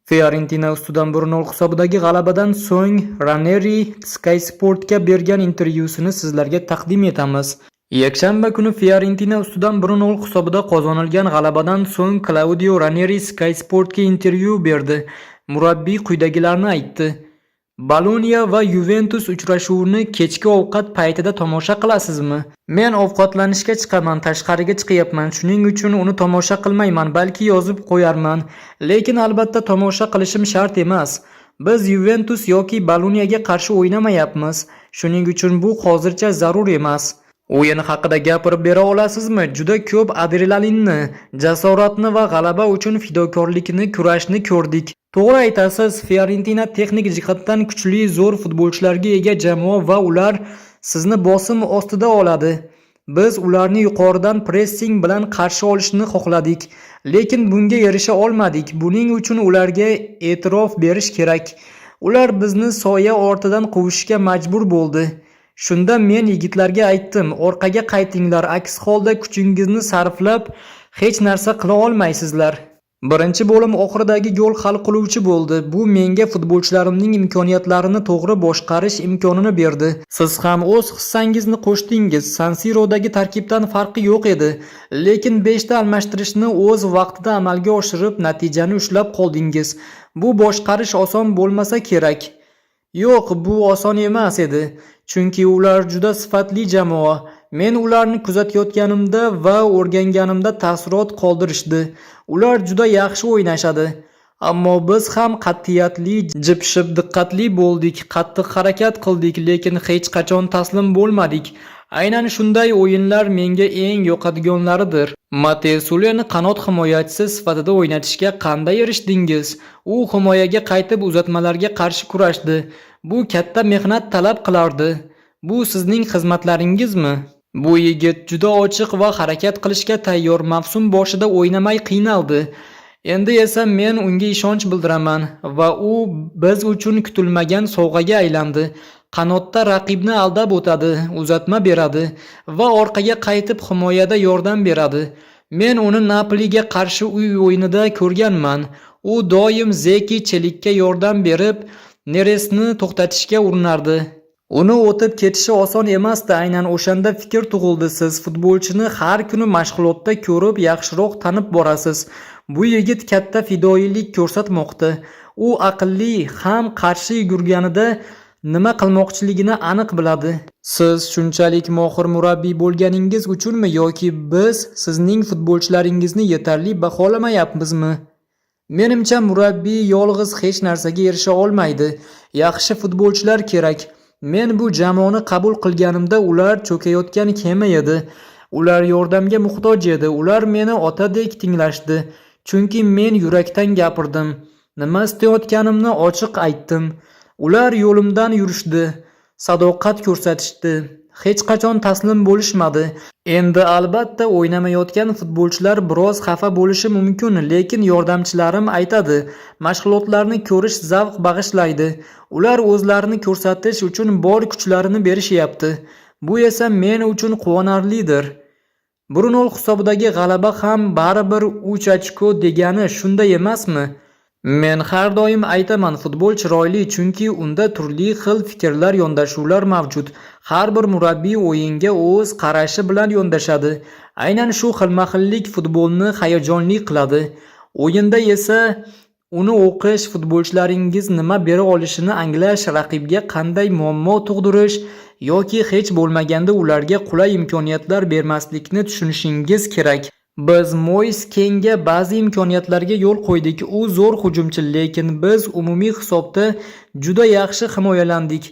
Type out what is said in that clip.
Fiorentina ustidan 1-0 hisobidagi g'alabadan so'ng Raneri Sky Sportga bergan intervyusini sizlarga taqdim etamiz. Yakshanba kuni Fiorentina ustidan 1-0 hisobida qozonilgan g'alabadan so'ng Klaudio Raneri Sky Sportga intervyu berdi. Murabbiy quyidagilarni aytdi: Boloniya va Yuventus uchrashuvini kechki ovqat paytida tomosha qilasizmi? Men ovqatlanishga chiqaman, tashqariga chiqyapman, shuning uchun uni tomosha qilmayman, balki yozib qo'yarman. Lekin albatta tomosha qilishim shart emas. Biz Yuventus yoki Boloniyaga qarshi o'ynamayapmiz. Shuning uchun bu hozircha zarur emas. O'yin haqida gapirib bera olasizmi? Juda ko'p adrenalinni, jasoratni va g'alaba uchun fidokorlikni, kurashni ko'rdik. To'g'ri aytasiz, Fiorentina texnik jihatdan kuchli, zo'r futbolchilarga ega jamoa va ular sizni bosim ostida oladi. Biz ularni yuqoridan pressing bilan qarshi olishni xohladik, lekin bunga erisha olmadik. Buning uchun ularga e'tirof berish kerak. Ular bizni soya ortidan quvishga majbur bo'ldi. Shunda men yigitlarga aytdim: "Orqaga qaytinglar, aks holda kuchingizni sarflab hech narsa qila olmaysizlar." Birinchi bo'lim oxiridagi gol hal qiluvchi bo'ldi. Bu menga futbolchilarimning imkoniyatlarini to'g'ri boshqarish imkonini berdi. Siz ham o'z hissangizni qo'shdingiz. San Sirodagi tarkibdan farqi yo'q edi. Lekin 5 ta almashtirishni o'z vaqtida amalga oshirib, natijani ushlab qoldingiz. Bu boshqarish oson bo'lmasa kerak. Yo'q, bu oson emas edi. Chunki ular juda sifatli jamoa. Men ularni kuzatayotganimda va o'rganganimda taassurot qoldirishdi. Ular juda yaxshi o'ynashadi. Ammo biz ham qat'iyatli, jipshib, diqqatli bo'ldik, qattiq harakat qildik, lekin hech qachon taslim bo'lmadik. Aynan shunday o'yinlar menga eng yoqadiganlaridir. Mateo Suleni qanot himoyachisi sifatida o'ynatishga qanday erishdingiz? U himoyaga qaytib uzatmalarga qarshi kurashdi. Bu katta mehnat talab qilardi. Bu sizning xizmatlaringizmi? Bu yigit juda ochiq va harakat qilishga tayyor. Mavsum boshida o'ynamay qiynaldi. Endi esa men unga ishonch bildiraman va u biz uchun kutilmagan sovg'aga aylandi. Qanotda raqibni aldab o'tadi, uzatma beradi va orqaga qaytib himoyada yordam beradi. Men uni Napoliga qarshi uy o'yinida ko'rganman. U doim Zeki Chelikka yordam berib, Neresni to'xtatishga urinardi. Uni o'tib ketishi oson emasdi. Aynan o'shanda fikr tug'ildi. Siz futbolchini har kuni mashg'ulotda ko'rib, yaxshiroq tanib borasiz. Bu yigit katta fidoyilik ko'rsatmoqda. U aqlli, ham qarshi yugurganida nima qilmoqchiligini aniq biladi. Siz shunchalik mohir murabbiy bo'lganingiz uchunmi yoki biz sizning futbolchilaringizni yetarli baholamayapmizmi? Menimcha, murabbiy yolg'iz hech narsaga erisha olmaydi. Yaxshi futbolchilar kerak. Men bu jamoani qabul qilganimda ular cho'kayotgan kema edi. Ular yordamga muhtoj edi. Ular meni otadek tinglashdi. Chunki men yurakdan gapirdim. Nima istayotganimni ochiq aytdim. Ular yo'limdan yurishdi. Sadoqat ko'rsatishdi. Hech qachon taslim bo'lishmadi. Endi albatta o'ynamayotgan futbolchilar biroz xafa bo'lishi mumkin, lekin yordamchilarim aytadi, mashg'ulotlarni ko'rish zavq bag'ishlaydi. Ular o'zlarini ko'rsatish uchun bor kuchlarini berishyapti. Bu esa men uchun quvonarlidir. 1-0 hisobidagi g'alaba ham baribir 3 ochko degani, shunday emasmi? Men har doim aytaman, futbol chiroyli, chunki unda turli xil fikrlar, yondashuvlar mavjud. Har bir murabbiy o'yinga o'z qarashi bilan yondashadi. Aynan shu xilma-xillik futbolni hayajonli qiladi. O'yinda esa uni o'qish, futbolchilaringiz nima bera olishini anglash, raqibga qanday muammo tug'dirish yoki hech bo'lmaganda ularga qulay imkoniyatlar bermaslikni tushunishingiz kerak. Biz Moys Kenga ba'zi imkoniyatlarga yo'l qo'ydik. U zo'r hujumchi, lekin biz umumiy hisobda juda yaxshi himoyalandik.